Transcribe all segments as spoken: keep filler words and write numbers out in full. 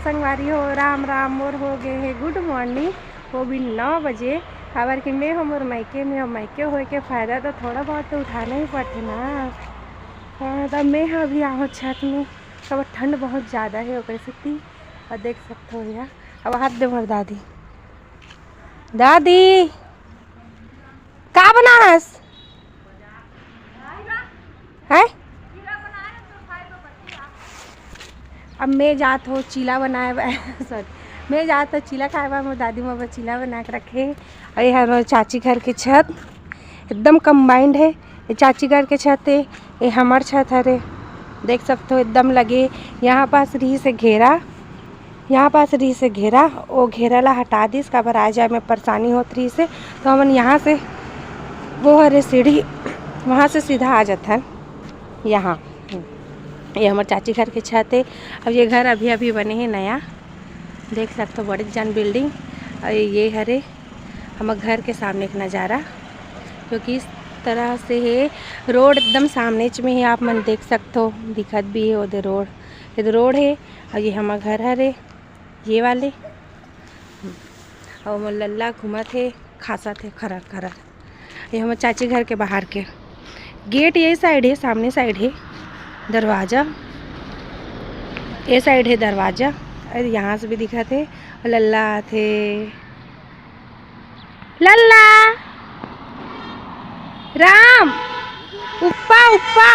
संगवारी हो, राम राम। मोर हो गए हे गुड मॉर्निंग, वो भी नौ बजे। काबर कि मैं हो मोर मायके में, और मायके होए के फायदा तो थोड़ा बहुत तो उठाना ही पड़थे ना। हाँ, तब मैं ह अभी आहूँ छत में, तब ठंड बहुत ज़्यादा है ओकर सेती। और देख सकते हो यहाँ, अब हाथ दे मोर दादी, दादी का बनाहस? हैं? अब मैं जात हो चीला बनाए बर, सॉरी, मैं जात हो चीला खाए बर। मोर दादी मोर बर चीला बना के रखे। और ये हमारे चाची घर के छत एकदम कंबाइंड है। ये चाची घर के छत है, ये हमार छत हरे। देख सकते हो एकदम लगे। यहाँ पास रही से घेरा, यहाँ पास रही से घेरा, वो घेरा ला हटा दिस, काबर आए जाए में परेशानी होत रही से। तो हमन यहाँ से, वो हरे सीढ़ी, वहाँ से सीधा आ जाथन यहाँ। ये हमर चाची घर के छत है। अब ये घर अभी अभी बने है नया, देख सकते हो बड़े जान बिल्डिंग। और ये हरे हमर घर के सामने के नज़ारा, जो कि इस तरह से है। रोड एकदम सामने च में ही आप मन देख सकते हो, दिखत भी है ओदे रोड, ये तो रोड है। और ये हमर घर हरे, ये वाले। और मोर लल्ला घूमत हे, खासत हे खरर खरर। ये हमर चाची घर के बाहर के गेट ये साइड है, सामने साइड है दरवाजा, ये साइड है दरवाजा। और यहाँ से भी दिखत हे। और लल्ला आथे, लल्ला, राम, उप्पा, उप्पा।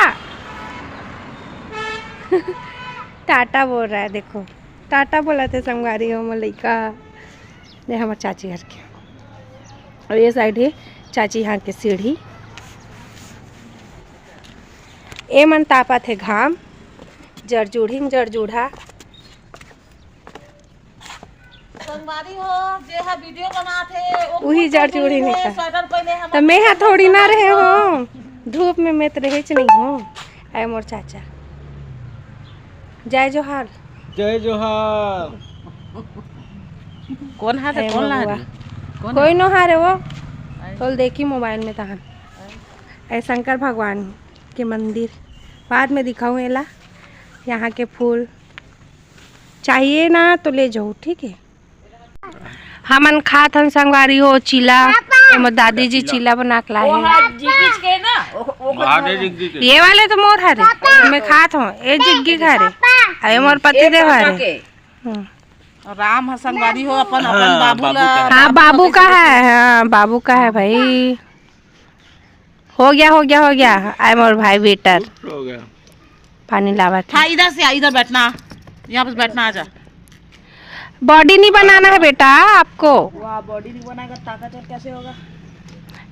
टाटा बोल रहा है, देखो, टाटा बोलथे संगवारी हो मोर लइका। ये हमर चाची घर के, और ये साइड है चाची यहाँ के सीढ़ी। ए मन तापत हे घाम, जरजूढ़ी में जरजूढ़ा। संगवारी हो, जे हा वीडियो बनात हे, वो उही खुद जरजूढ़ी जरजूढ़ी में हे, का। स्वेटर पहने हे, त मैं हा थोड़ी ना रहे हो धूप में, मैं तो रहेच नहीं हो। आए मोर चाचा, जय जोहार। जय जोहार। कौन हारे, ए कौन ला बबुआ। रे? कौन कोई है? नो हारे वो। आई। तोल देखी मोबाइल में तहन। आई। ए शंकर भगवान के मंदिर बाद में दिखाऊं एला। यहाँ के फूल चाहिए ना तो ले जाओ, ठीक है। हमन खात हन संगवारी हो चीला, पापा। हमर दादी जी चीला बना के लाए वो हैं। हाथ जिगिस के ना, वो, वो महादेव जी की। ये वाले तो मोर हरे, पापा। मैं खात हूँ, ये जिग्गी का हरे, पापा। अरे मोर पति ए देव पापा हरे। के। हम्म। राम ह संगवारी हो, अपन, अपन हाँ, बाबू बाबू ला, का। हाँ, बाबू का है, हाँ, बाबू का है भाई। हो गया, हो गया, हो गया। आए मोर भाई वेटर। हो गया। पानी लावत है। हाँ, इधर से आ, इधर बैठना, यहाँ बस बैठना, आजा। बॉडी नहीं बनाना है बेटा आपको। वाह, बॉडी नहीं बनाएगा, ताकतवर कैसे होगा?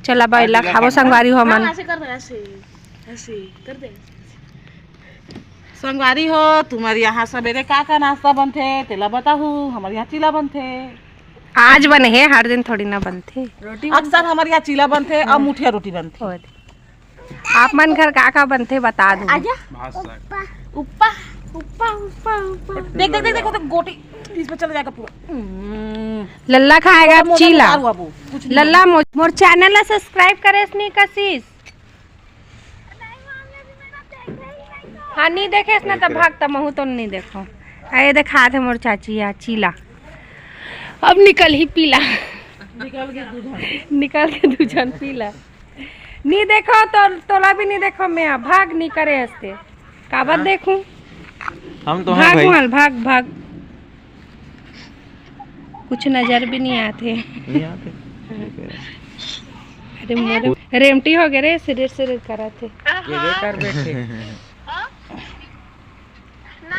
चला बैला, खाबो संगवारी हो मन। हाँ, ऐसे कर दे, ऐसे, ऐसे कर दे। संगवारी हो, तुम्हारे यहाँ सवेरे का का नाश्ता बनथे, तेला बताहू। हमारे यहाँ चीला बनथे। आज बने हे, हर दिन थोड़ी ना बनथे। रोटी अक्सर हमारे यहाँ चीला बनथे और मुठिया रोटी बनथे। और आप मन घर का का बनथे, बता दो। आजा। भात साग। उप्पा, उप्पा, उप्पा, उप्पा। देख, देख, देख, देख, वो तो गोटी पीस में चला जाएगा पूरा। हम्म। लल्ला खाएगा पूरा मोटा चीला। मोटा हुआ वो, कुछ नहीं लल्ला बना। मो-, मोर चैनल ला सब्सक्राइब करे नहीं कशिश। हाँ, नहीं देखे इसने तो भागता, महू तो नहीं देखो। अरे, देखा थे मोर चाची या चीला, अब निकल ही पीला। निकल के दू झन। निकल के दू झन पीला। नहीं देखो तो तोला भी नहीं देखो, मैं भाग नहीं करे हंसते। काबर हाँ। देखूं? हम तो हैं भाग भाई। माल, भाग, भाग। कुछ नजर भी नहीं आते। नहीं आते। अरे मोर रेमटी हो गए रे, सिरिर सिरिर करत हे। ये बेकार बैठे।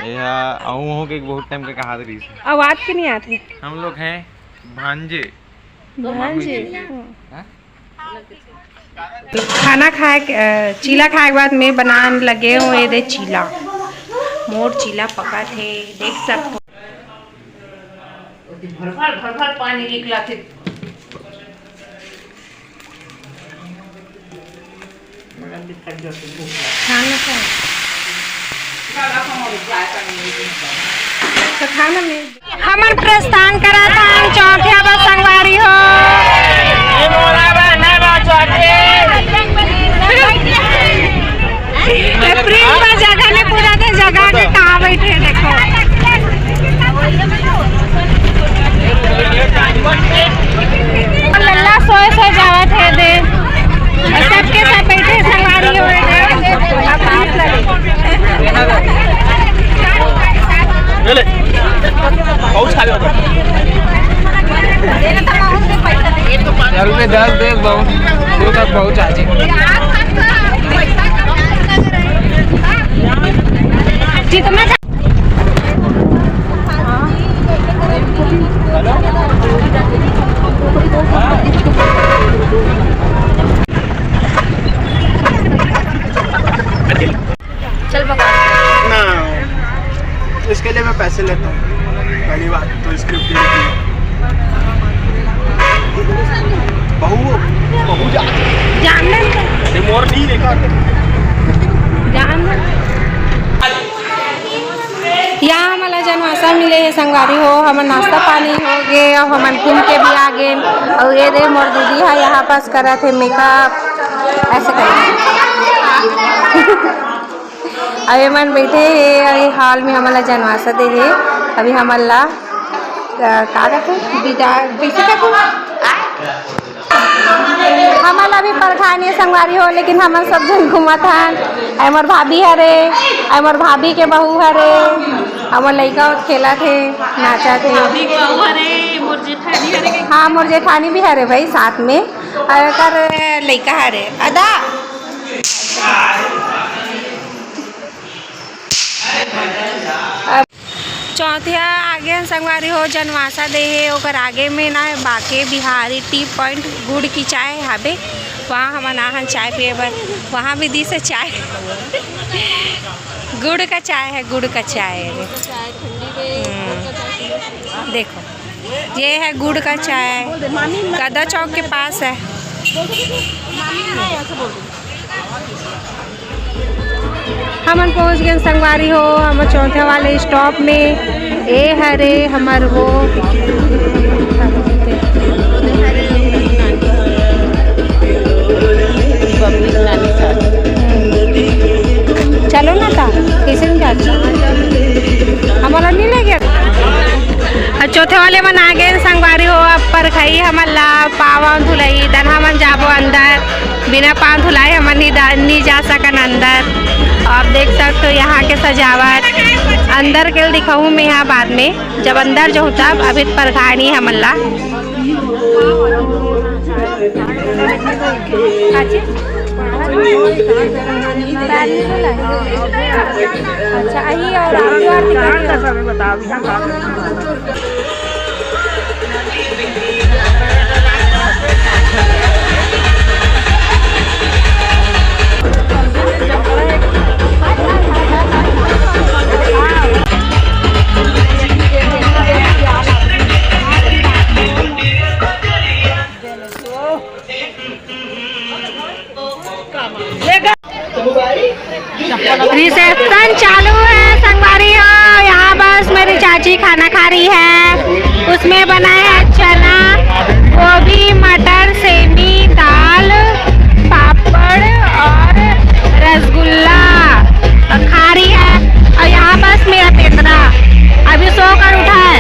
ये हा, अहूँ हो के बहुत टाइम के कहा रही। आवाज के नहीं आते। हम लोग हैं भांजे। भांजे। हाँ? खाना खाए के, अ, चीला खाए के बाद मैं बनान लगे हूँ ये दे चीला। मोर चीला पका थे, देख सकते हो। भर भर, भर भर पानी निकला थे। खाना खाए। तो खाना में हमन प्रस्थान करत हन चौथिया बर संगवारी हो। ए मोरा बा, ना बा, चौथे। ए प्रेम बा जगह ने पूरा दे जगह के कहाँ बैठे देखो। चले, पहुंच खा ले। चल, मैं दस दे दो, दो तक पहुंच आ जी। चल बकवास। ना, इसके लिए मैं पैसे लेता हूँ। पहली बात तो स्क्रिप्ट लिखी। बहू, बहू जा। जान दे। ये मोर नहीं देखा। जान दे। यहाँ हमला जनवासा मिले हे संगवारी हो, हमर नाश्ता पानी हो गे, अब हमन घूम के भी आ गे, और ये दे मोर दीदी है यहाँ पास करत हे मेकअप, ऐसे करके। अउ एमन बइठे हे, अउ ए हॉल में हमन ला जनवासा दे हे। अभी हमन ला, अ, का कथे? बिदा, कइसे कथे? हमन ला अभी परघाय नइ हे संगवारी हो, लेकिन हमन सब झन घूमत हन। अउ मोर भाभी हरे, अउ मोर भाभी के बहू हरे, अउ मोर लइका खेलत हे, नाचत हे। भाभी के बहू हरे, मोर जेठानी हरे। हाँ, मोर जेठानी भी हरे भाई साथ में, अउ एकर लइका हरे। अदा। अब चौथिया आगे हन संगवारी हो, जनवासा दे हे, ओकर आगे में ना बाके बिहारी टी पॉइंट गुड़ की चाय हाबे, वहाँ हमन आहन चाय पिए बर। वहाँ भी दिस हे चाय। गुड़ का चाय है, गुड़ का चाय है। हम्म, देखो, ये है गुड़ का चाय, गदा चौक के पास है। हमन पहुंच गए संगवारी हो, हमर चौथे वाले स्टॉप में। ए हरे हमर वो, चलो ना का, कैसे नहीं जाती? हमला नहीं ले गया। अउ चौथे वाले मन आ गए संगवारी हो, अब परखई हमन ला पाँव धुलई, दन हमन जाबो अंदर। बिना पाँव धुलाए हमन नी दा-, नी जा सकन अंदर। आप देख सकते हो यहाँ के सजावट, अंदर के दिखाऊँ मैं यहाँ बाद में, जब अंदर जो होता, अभी परघाय नहीं हमन ला। अच्छा, अही और आरती वारती करके। रिसेप्शन चालू है संगवारी हो। यहाँ बस मेरी चाची खाना खा रही है। उसमें बना है चना, गोभी, मटर, सेमी, दाल, पापड़ और रसगुल्ला खा रही है। और यहाँ बस मेरा पेंदरा अभी सो कर उठा है।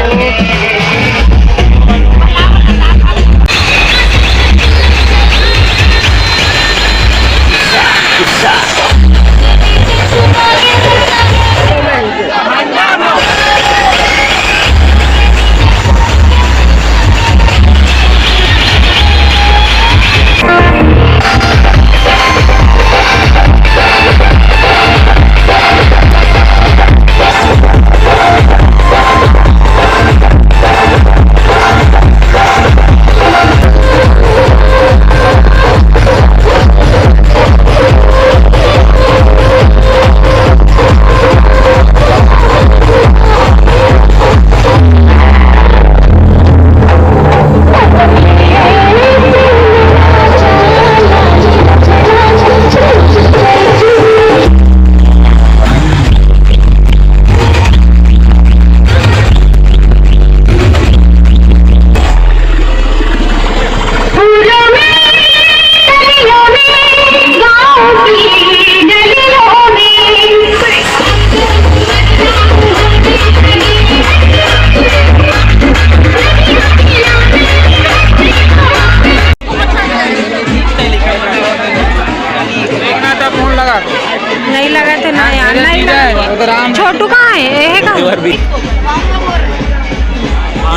छोटू कहाँ है? ये है कहाँ?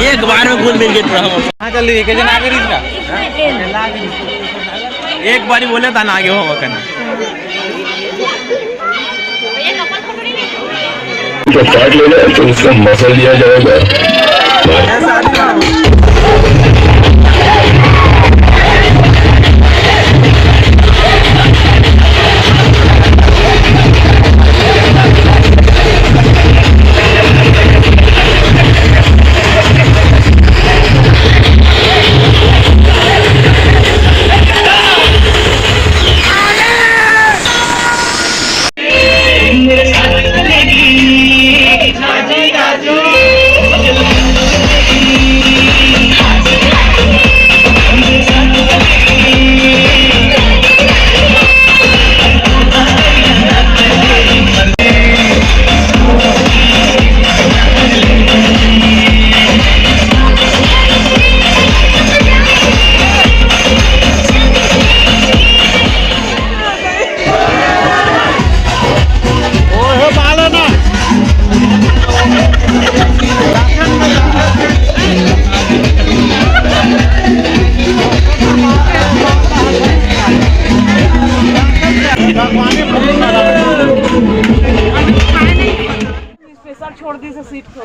एक बार में घुल मिल के रहो। कहाँ चल रही है? कितने आगे रही इसका? एक बार ही बोले था ना, आगे हो करना। तो काट लेगा तो उसका मजा लिया जाएगा। प्रेशर छोड़ दी से सीट को।